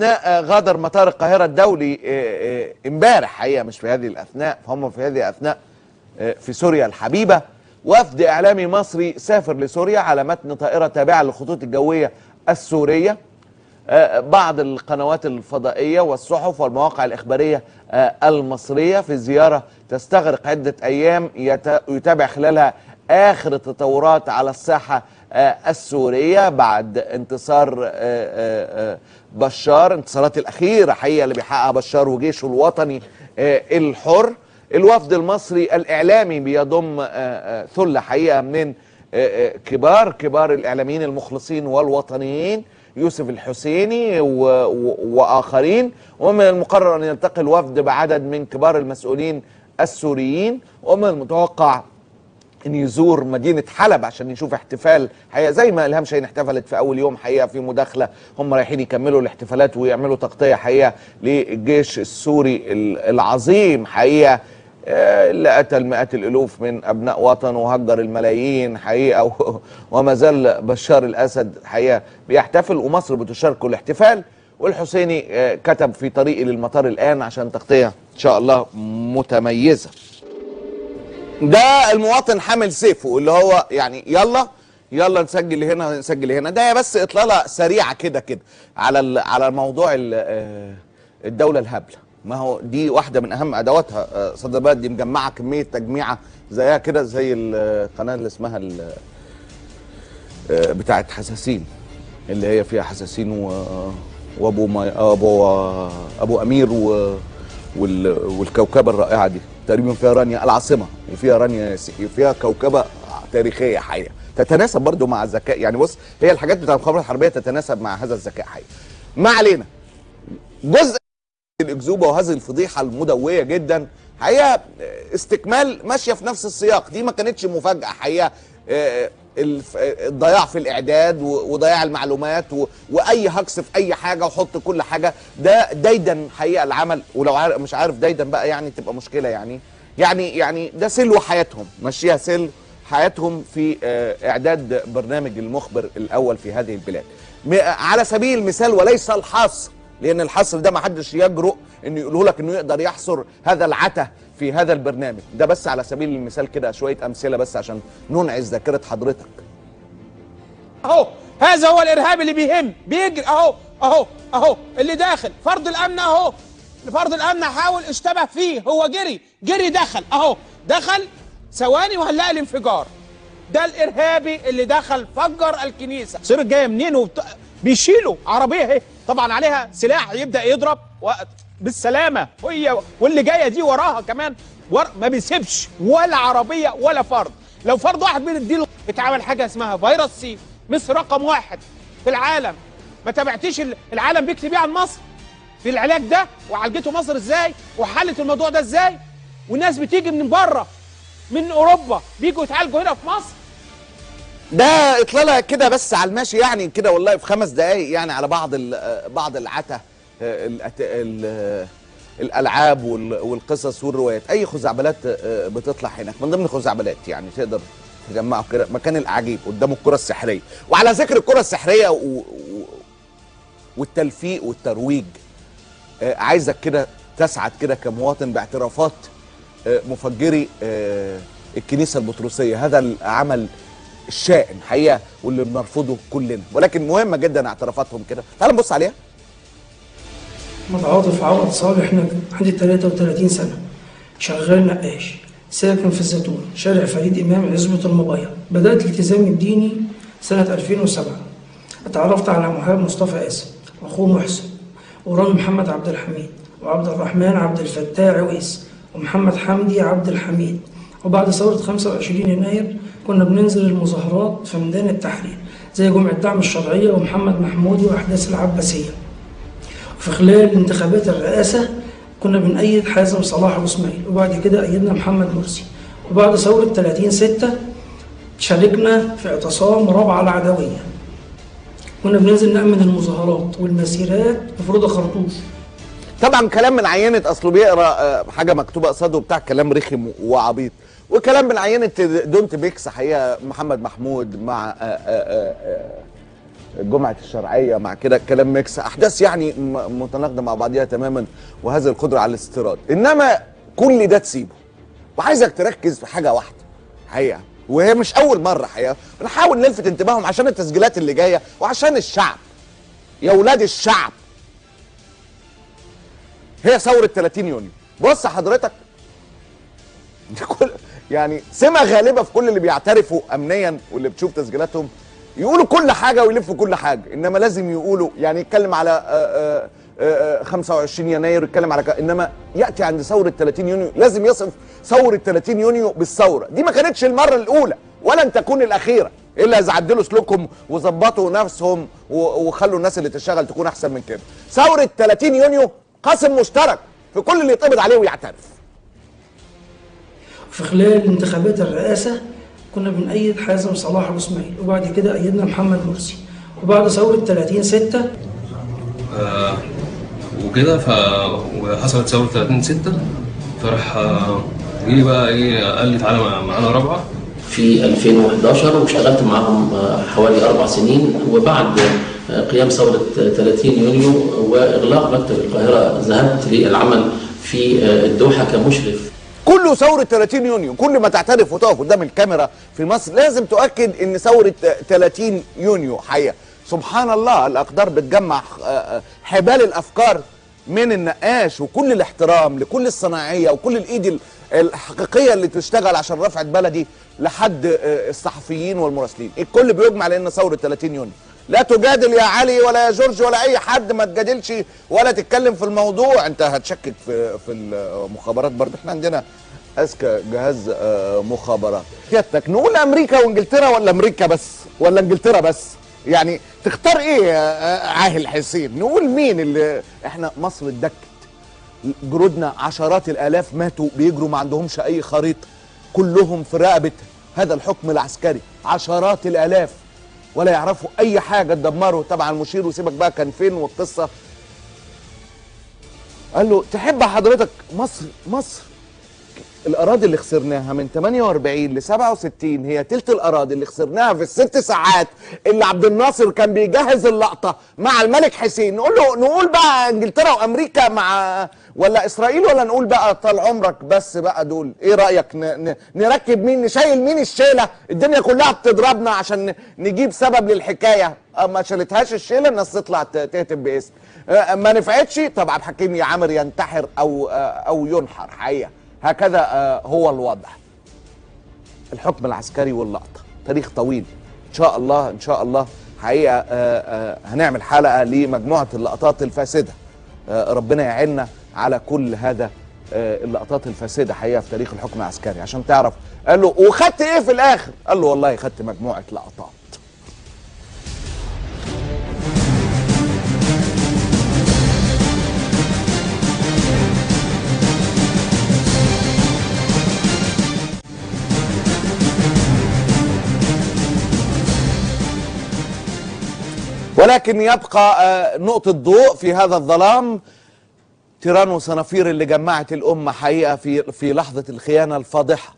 غادر مطار القاهرة الدولي امبارح حقيقة، مش في هذه الأثناء، فهم في هذه الأثناء في سوريا الحبيبة. وفد إعلامي مصري سافر لسوريا على متن طائرة تابعة للخطوط الجوية السورية. بعض القنوات الفضائية والصحف والمواقع الإخبارية المصرية في زيارة تستغرق عدة أيام يتابع خلالها آخر التطورات على الساحة السورية بعد انتصار بشار، انتصارات الأخيرة حقيقة اللي بيحققها بشار وجيشه الوطني الحر. الوفد المصري الإعلامي بيضم ثلة حقيقة من كبار الإعلاميين المخلصين والوطنيين، يوسف الحسيني وآخرين. ومن المقرر أن يلتقي الوفد بعدد من كبار المسؤولين السوريين، ومن المتوقع أن يزور مدينة حلب عشان يشوف احتفال حقيقة زي ما إلهام شاهين احتفلت في أول يوم حقيقة في مداخلة. هم رايحين يكملوا الاحتفالات ويعملوا تغطية حقيقة للجيش السوري العظيم حقيقة، اللي قتل مئات الألوف من أبناء وطنه وهجر الملايين حقيقة، وما زال بشار الأسد حقيقة بيحتفل ومصر بتشاركه الاحتفال. والحسيني كتب في طريقي للمطار الآن عشان تغطية إن شاء الله متميزة. ده المواطن حامل سيفه اللي هو يعني يلا يلا نسجل هنا نسجل هنا. ده بس إطلالة سريعة كده كده على موضوع الدولة الهبلة. ما هو دي واحدة من أهم أدواتها. صدى البلد دي مجمعة كمية تجميعة زيها كده زي القناة اللي اسمها بتاعت حساسين، اللي هي فيها حساسين وأبو أبو أمير والكوكبة الرائعة دي تقريبا فيها رانيا العاصمة وفيها رانيا، فيها كوكبة تاريخية حقيقة تتناسب برضو مع الذكاء. يعني بص، هي الحاجات بتاع المخابرات الحربية تتناسب مع هذا الذكاء حقيقة. ما علينا، جزء الأكذوبة وهذه الفضيحة المدوية جدا حقيقة استكمال ماشية في نفس السياق. دي ما كانتش مفاجأة حقيقة، الضياع في الإعداد وضياع المعلومات وأي هجص في أي حاجة وحط كل حاجة، ده دايدا حقيقة العمل. ولو مش عارف دايدا بقى يعني تبقى مشكلة. يعني يعني يعني ده سلو حياتهم، ماشيها سلو حياتهم في إعداد برنامج المخبر الأول في هذه البلاد على سبيل المثال وليس الحصر، لأن الحصر ده ما حدش يجرؤ إنه يقوله لك إنه يقدر يحصر هذا العته في هذا البرنامج ده. بس على سبيل المثال كده شوية أمثلة بس عشان ننعش ذاكرة حضرتك. أهو هذا هو الإرهاب اللي بيهم بيجري، أهو أهو أهو اللي داخل فرد الأمن، أهو فرد الأمن حاول اشتبه فيه، هو جري جري دخل، أهو دخل ثواني وهنلاقي الانفجار. ده الإرهابي اللي دخل فجر الكنيسة. السير الجاية منين؟ بيشيلوا عربية اهي طبعا عليها سلاح، يبدأ يضرب بالسلامة، وهي واللي جاية دي وراها كمان ما بيسيبش ولا عربية ولا فرد. لو فرد واحد بيديله اتعمل حاجة اسمها فيروس سي. مصر رقم 1 في العالم. ما تابعتيش العالم بيكتب ايه عن مصر في العلاج ده، وعالجته مصر ازاي، وحلت الموضوع ده ازاي، والناس بتيجي من بره من اوروبا بيجوا يتعالجوا هنا في مصر. ده اطلالة كده بس على الماشي يعني كده والله في 5 دقايق يعني على بعض العته الالعاب والقصص والروايات، اي خزعبلات بتطلع هناك. من ضمن الخزعبلات يعني تقدر تجمعه كده مكان الاعاجيب قدام الكره السحريه. وعلى ذكر الكره السحريه والتلفيق والترويج، عايزك كده تسعد كده كمواطن باعترافات مفجري الكنيسة البطرسيه. هذا العمل الشائن حقيقة واللي بنرفضه كلنا، ولكن مهمة جدا اعترافاتهم كده. تعال نبص عليها. محمد عاطف عوض صالح نجم، عندي 33 سنة، شغال نقاش، ساكن في الزيتون، شارع فريد إمام، عزبة المبيض. بدأت التزامي الديني سنة 2007. اتعرفت على محاب مصطفى قاسم وأخوه محسن ورامي محمد عبد الحميد وعبد الرحمن عبد الفتاح عويس ومحمد حمدي عبد الحميد. وبعد ثورة 25 يناير كنا بننزل المظاهرات في ميدان التحرير زي جمعة دعم الشرعية ومحمد محمودي وأحداث العباسية. وفي خلال انتخابات الرئاسة كنا بنأيد حازم صلاح وإسماعيل، وبعد كده أيدنا محمد مرسي. وبعد ثورة 30/6 شاركنا في اعتصام رابعة العدوية. كنا بننزل نأمن المظاهرات والمسيرات بفروض خرطوش. طبعا كلام من عينة، اصله بيقرا حاجة مكتوبة قصاده بتاع كلام رخم وعبيط، وكلام من عينة don't mix حقيقة محمد محمود مع جمعه الشرعية مع كده كلام mix، احداث يعني متناقضة مع بعضها تماما، وهذه القدرة على الاستيراد. انما كل ده تسيبه، وعايزك تركز في حاجة واحدة حقيقة، وهي مش اول مرة حقيقة بنحاول نلفت انتباههم عشان التسجيلات اللي جاية وعشان الشعب. يا ولاد الشعب، هي ثورة 30 يونيو. بص حضرتك، كل يعني سمه غالبه في كل اللي بيعترفوا امنيا واللي بتشوف تسجيلاتهم، يقولوا كل حاجة ويلفوا كل حاجة، انما لازم يقولوا يعني يتكلم على 25 يناير، يتكلم على انما ياتي عند ثورة 30 يونيو لازم يصف ثورة 30 يونيو بالثورة. دي ما كانتش المرة الاولى ولن تكون الاخيرة، الا اذا عدلوا سلوكهم وظبطوا نفسهم وخلوا الناس اللي تشتغل تكون احسن من كده. ثورة 30 يونيو قاسم مشترك في كل اللي يتقبض عليه ويعترف. في خلال انتخابات الرئاسة كنا بنأيد حازم صلاح أبو إسماعيل، وبعد كده أيدنا محمد مرسي، وبعد ثورة 30/6 وكده وحصلت ثورة 30/6، فراح جه بقى ايه قال لي تعالى معانا رابعة في 2011، واشتغلت معاهم حوالي 4 سنين. وبعد قيام ثورة 30 يونيو وإغلاق مكتب القاهرة ذهبت للعمل في الدوحة كمشرف. كله ثورة 30 يونيو، كل ما تعترف وتقف قدام الكاميرا في مصر لازم تؤكد ان ثورة 30 يونيو حقيقة. سبحان الله، الأقدار بتجمع حبال الأفكار من النقاش، وكل الاحترام لكل الصناعية وكل الإيد الحقيقية اللي تشتغل عشان رفعت بلدي، لحد الصحفيين والمراسلين، الكل بيجمع لأن ثورة 30 يونيو. لا تجادل يا علي ولا يا جورج ولا أي حد، ما تجادلش ولا تتكلم في الموضوع، أنت هتشكك في المخابرات. برضه احنا عندنا أذكى جهاز مخابرات. سيادتك نقول أمريكا وإنجلترا ولا أمريكا بس ولا إنجلترا بس؟ يعني تختار ايه يا عاهل حسين؟ نقول مين اللي احنا مصر اتدكت، جرودنا عشرات الالاف ماتوا بيجروا ما عندهمش اي خريطة، كلهم في رقبة هذا الحكم العسكري، عشرات الالاف ولا يعرفوا اي حاجة، اتدمروا طبعا. المشير وسيبك بقى كان فين والقصه. قال له تحب حضرتك مصر؟ مصر الاراضي اللي خسرناها من 48 ل 67 هي تلت الاراضي اللي خسرناها في ال6 ساعات اللي عبد الناصر كان بيجهز اللقطة مع الملك حسين. نقول له نقول بقى انجلترا وامريكا مع ولا اسرائيل، ولا نقول بقى طال عمرك بس بقى دول؟ ايه رايك نركب مين، نشيل مين الشيله؟ الدنيا كلها بتضربنا عشان نجيب سبب للحكايه. ما شالتهاش الشيله الناس تطلع تهتف باسم، ما نفعتش طب عبد الحكيم يا عامر ينتحر او ينحر. حقيقة هكذا هو الوضع. الحكم العسكري واللقطة تاريخ طويل، إن شاء الله إن شاء الله حقيقة هنعمل حلقة لمجموعة اللقطات الفاسدة. ربنا يعيننا على كل هذا اللقطات الفاسدة حقيقة في تاريخ الحكم العسكري عشان تعرف. قال له وخدت إيه في الآخر؟ قال له والله خدت مجموعة لقطات. ولكن يبقى نقطة ضوء في هذا الظلام، تيران وصنافير اللي جمعت الأمة حقيقة في لحظة الخيانة الفاضحة.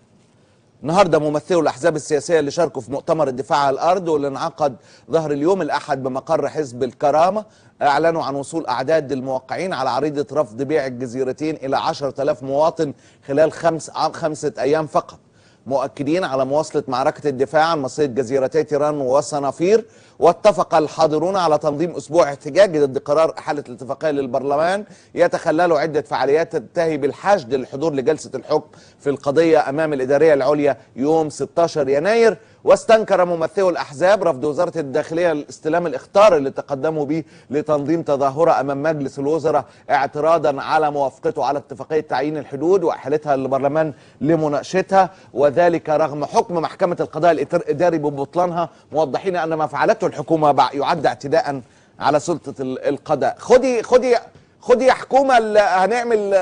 النهارده ممثلو الأحزاب السياسية اللي شاركوا في مؤتمر الدفاع عن الأرض واللي انعقد ظهر اليوم الأحد بمقر حزب الكرامة أعلنوا عن وصول أعداد الموقعين على عريضة رفض بيع الجزيرتين إلى 10,000 مواطن خلال 5 أيام فقط، مؤكدين على مواصلة معركة الدفاع عن مصير جزيرتي تيران وصنافير. واتفق الحاضرون على تنظيم أسبوع احتجاجي ضد قرار إحالة الاتفاقية للبرلمان يتخلله عدة فعاليات تنتهي بالحشد للحضور لجلسة الحكم في القضية أمام الإدارية العليا يوم 16 يناير. واستنكر ممثلو الأحزاب رفض وزارة الداخلية لاستلام الإخطار اللي تقدموا به لتنظيم تظاهرة أمام مجلس الوزراء اعتراضا على موافقته على اتفاقية تعيين الحدود وإحالتها للبرلمان لمناقشتها، وذلك رغم حكم محكمة القضاء الإداري ببطلانها، موضحين أن ما فعلته الحكومة يعد اعتداء على سلطة القضاء. خدي خدي خدي يا حكومة، هنعمل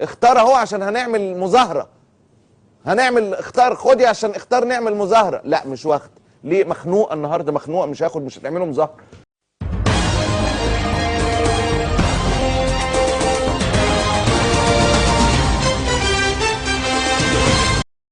اختار اهو عشان هنعمل مظاهرة، هنعمل اختار، خدي عشان اختار نعمل مظاهرة. لا مش واخد، ليه؟ مخنوقة النهارده، مخنوقة، مش هاخد، مش هتعملوا مظاهرة.